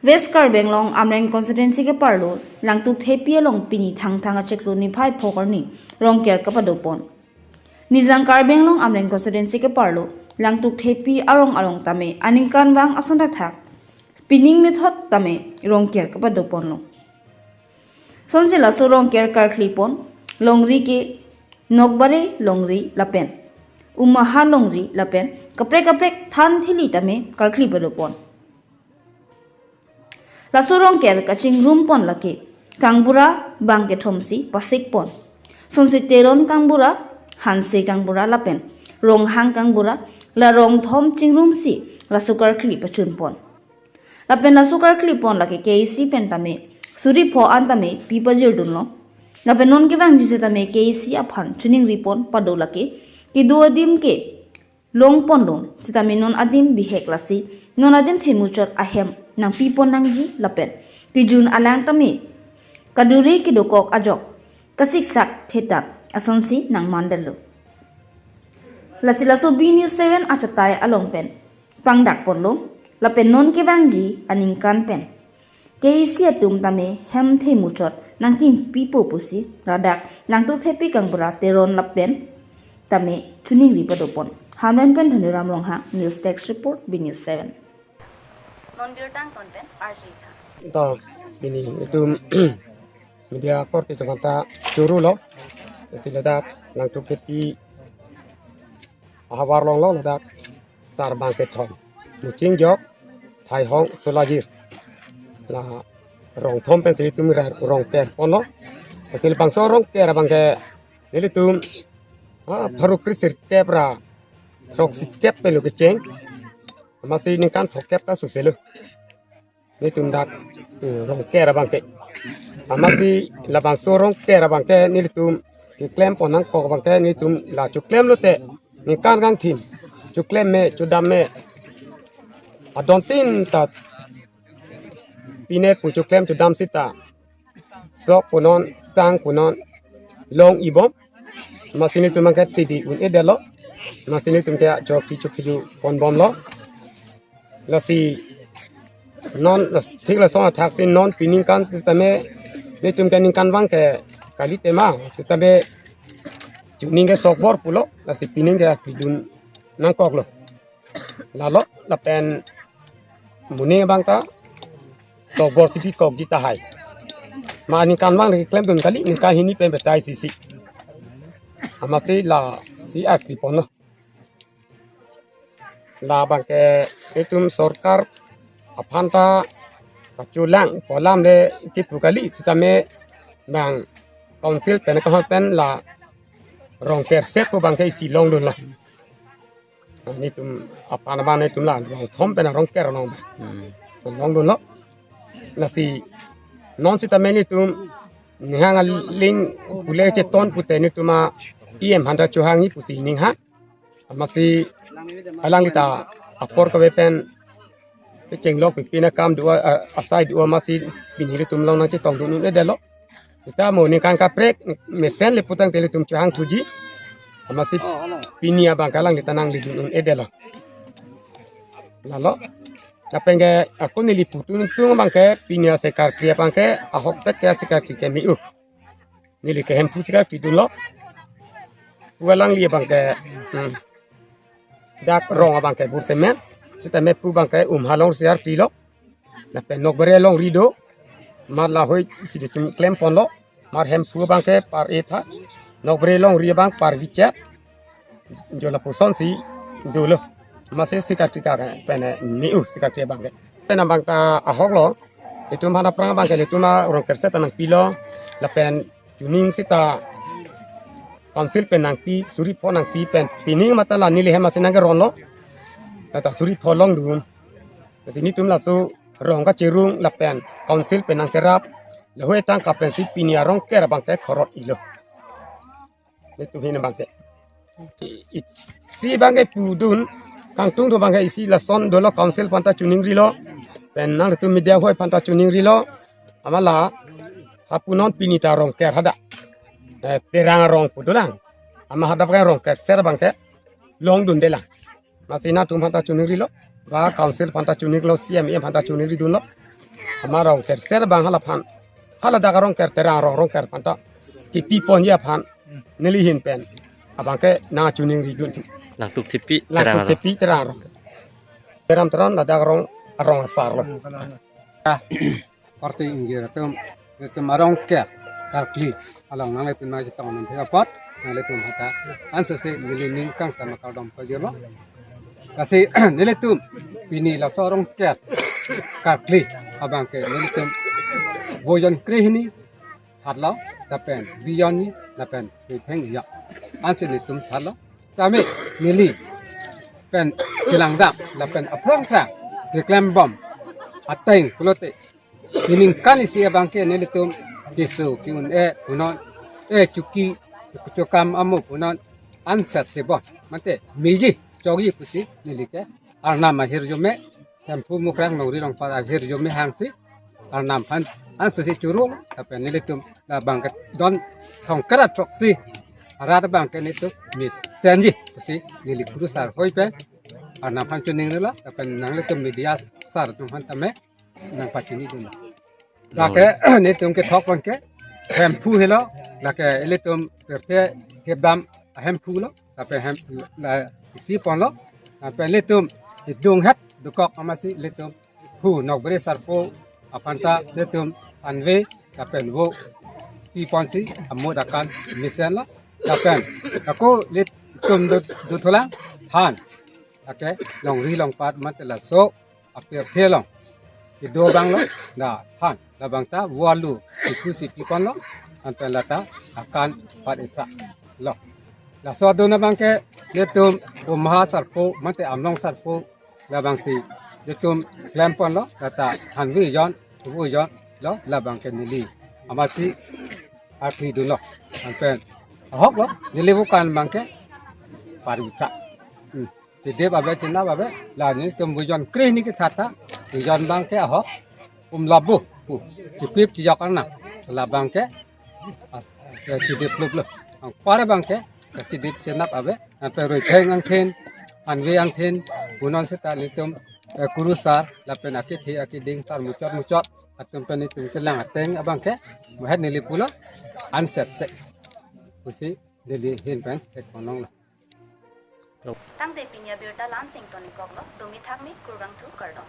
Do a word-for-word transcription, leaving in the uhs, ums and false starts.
West Karbi Anglong Amreng constituency keparlo Langtuk Thepi along pini Thangthang achiklo niphai phok arni Rongker kapado pon. Nijang Karbi Anglong Amreng constituency keparlo Langtuk Thepi arong along tame aningkanvang ason thakthak pining methot tame Rongker kapado ponlo. Sonsi laso Rongker karkli pon longri ke Nokbare longri lapen Umaha longri lapen kaprek kaprek than thili tame karkli pado pon. Laso Rongker kachingrum pon lake kangbura bang kethom si pasik pon. Sonsi Teron kangbura, Hanse kangbura lapen Ronghang kangbura, la rong thom chingrum si laso karkli pachun pon. Lapen laso karkli pon lake K A C pen tame suri pho an tame pi pajir dunlo. Lapen non kevangji setame K A C aphan chiningri pon pado lake kedo adim ke long pon dun setame non adim bihek lasi non adim themuchot ahem nangpi pon nangji lapen kejun alang tame kadure kedokok ajok kasiksak thetan asonsi nangmandetlo. Lasi laso B News seven achatai along pen pangdak ponlo lapen non kevangji aningkan pen K A C atum tame hem themuchot nangkimpipo pusi ladak Langtuk Thepi kangbura Teron lapen tame chiningri pado pon. Hamren pen Dhaniram Ronghang, News Desk Report, B News seven. Non birta angton pen arju tha. To, pini itum media korte atum aphanta choro lo. Si ladak Langtuk Thepi ahavar longlo ladak sarbang kethom. Muching jok, Thaihong, Solajir. La rong thom pensi itum ra Rongker ponlo. Lasi labangso Rongker abang ke nelitum, ah, pharo kre sirkep ra throksi kep pen lo kecheng. Amatsi ningkan throkkep ta suselo. Nelitum dak, hmm, Rongker abang ke. Amatsi labangso Rongker abang ke nelitum keklem pon nangkok abang ke nelitum la choklemlo te. Ningkan kangthim. Choklem me, chodam me. Adon tin ta pine pu choklem chodam sita sok punon, sang punon, long ibom. Amatsi nelitum abang ke tidi un-edetlo. Amatsi nelitum ke chok ti chok kiju pon bomlo. Lasi non las-, thik lason athak si non piningkan setame nelitum ke ningkanvang ke kali tema setame chuning ke sokbor pulo lasi pining ke pidun nangkoklo. Lalo lapen muning abang ta tokbor si pikokji tahai. Ma ningkanvang lagi klemdun kali ningkan hini pen betai sisi. Amatsi lasi arti ponlo. Labang ke itum sorkar aphanta kacholang polam le kipu kali setame bang council pen kahor pen la Rongker set pu abang ke isi longdunlo. Nelitum aphan abang nelitum la rong thom pen Rongker nong bang. Hmm. Longdunlo. Lasi non setame nelitum ninghang aling pule cheton pute nelitum a E M aphanta chohangji pusi ninghang. Amatsi alangli ta apor kave pen kechenglok pipi na kam do-a, a-, asai do-a amatsi pini nelitum along nangchetongdun un-edetlo. Sita mo ningkan kaprek mesen le putangte nelitum chohang thuji. Amatsi pini abang ke alangli ta nanglidun un-edetlo. Lalo. Lapen ke ako neli putu ningtung abang ke pini asekarkri abang ke ahokpet ke asekarkri ke me-u. Neli ke Hemphu sekarkri dunlo. Pu alangli abang ke, hmm, dak rong abang ke Burtemen. Setame pu abang ke Umha longri sekarkrilo. Lapen Nokbare longri do. Mar lahoi si itum klem ponlo. Mar Hemphu abang ke par etha. Nokbare longri abang par vicha. Jo lapuson si dolo. Amatsi sekarkri ke pen me-u sekarkri abang ke. Pen abang ta ahoklo. Itum aphan aphrang abang ke itum a Rongker set ta nangpilo. Lapen chuning sita council pen nangpi, suri pho nangpi pen pining mata la neli hem amatsi nangkeronlo. Lata suri pho longdun. Lasi nelitum laso rong kachirung lapen council pen nangkerap. Lahoi tangka pensi pini a Rongker abang ke khorot ilo. Nelitum hin abang ke. I-, isi abang ke pudun, kangtung do abang ke isi lason dolo council aphanta choningrilo. Pen nangtum media hoi aphanta choningrilo. Amat la, hapu non pini ta Rongker hadak. Eh, Terang arong pudun lang. Amat hadak abang ke Rongker set abang ke longdunde lang. Amatsi nangtum aphanta choningrilo. Ba council aphanta choninglo, C M, E M aphanta choningridunlo. Amat Rongker ser abang halaphan, haladak Rongker, Terang Rong Rongker aphan ta kipi ponji aphan neli ahin pen abangke nangchiningri dun thu. Nangtuk chipi Terang Nangtuk Rong. Chipi Terang Rong. Teram Teron ladak Rong, Rong asar lo. Ah, parti inggir atum, atum Rongker karkli along nanglitum nangchetong nang thek apot, nanglitum hata ansose neli ning kangsam akardom pajirlo. Lasi nelitum pini laso Rongker karkli abangke nelitum vojon krehini thatlo, lapen beyond ni, lapen ketheng ya. Ansi nelitum thatlo. Tame neli pen chelangdam, lapen aphrang aphrang keklembom ateng pulote, ningkan isi abangke nelitum keso ke-un-e punon, e chuki chokam amo punon, anset sebon mate meji chogi pusi neli ke Arnam ahirjume, Hemphu Mukrang Longri Longpat ahirjume hangsi Arnam aphan ansose choro, lapen nelitum labangke don thongkra throksi arat abangke nelitum mesenji pusi neli kurusar hoi pen Arnam aphan chiningrilo, lapen nanglitum media sar atum aphan tame nangpachini dun. Lake nelitum kethok ponke Hemphu helo, lake ilitum pirthe kepdam Hemphu lo, lapen hem la isi ponlo, lapen ilitum idung het dokok amatsi ilitum phu Nokbri Sarpo aphan ta ilitum anve lapen vo pi ponsi amut akan mesenlo, lapen ako ilitum dut duthulang han, lake Longri Longpat mate laso apirthe along kedo abang lo, la han labang ta vo alu iku si pi ponlo, anpen lata akan pat ipra lo. Laso adon abangke ilitum Umha Sarpo mate Amlong Sarpo labangsi ilitum klem ponlo, lata hanvi jon, vo jon lo, labangke neli amatsi arti dunlo, anpen ahok lo, neli vokan abangke pari ipra. Hmm. Chedip ave, chenap ave, la nelitum vojon krehini kethat ta, vojon abangke ahok, um labu, pu, chipip chijok arnam, labangke, ah, eh, chedip luplo. Anpar abangke, chedip chenap ave, anpe rui theng angthin, anve angthin, punon seta nelitum, eh, kurusar, lapen akethe akeding sar muchot muchot, atum pen nelitum kelang ateng abangke, muhet neli pulo, anset se. Pusi, neli ahin pen, thek ponlonglo. Tangte pini abirta la-ansi ingtonikoklo, domi thakmi, kurvangthu, kardom.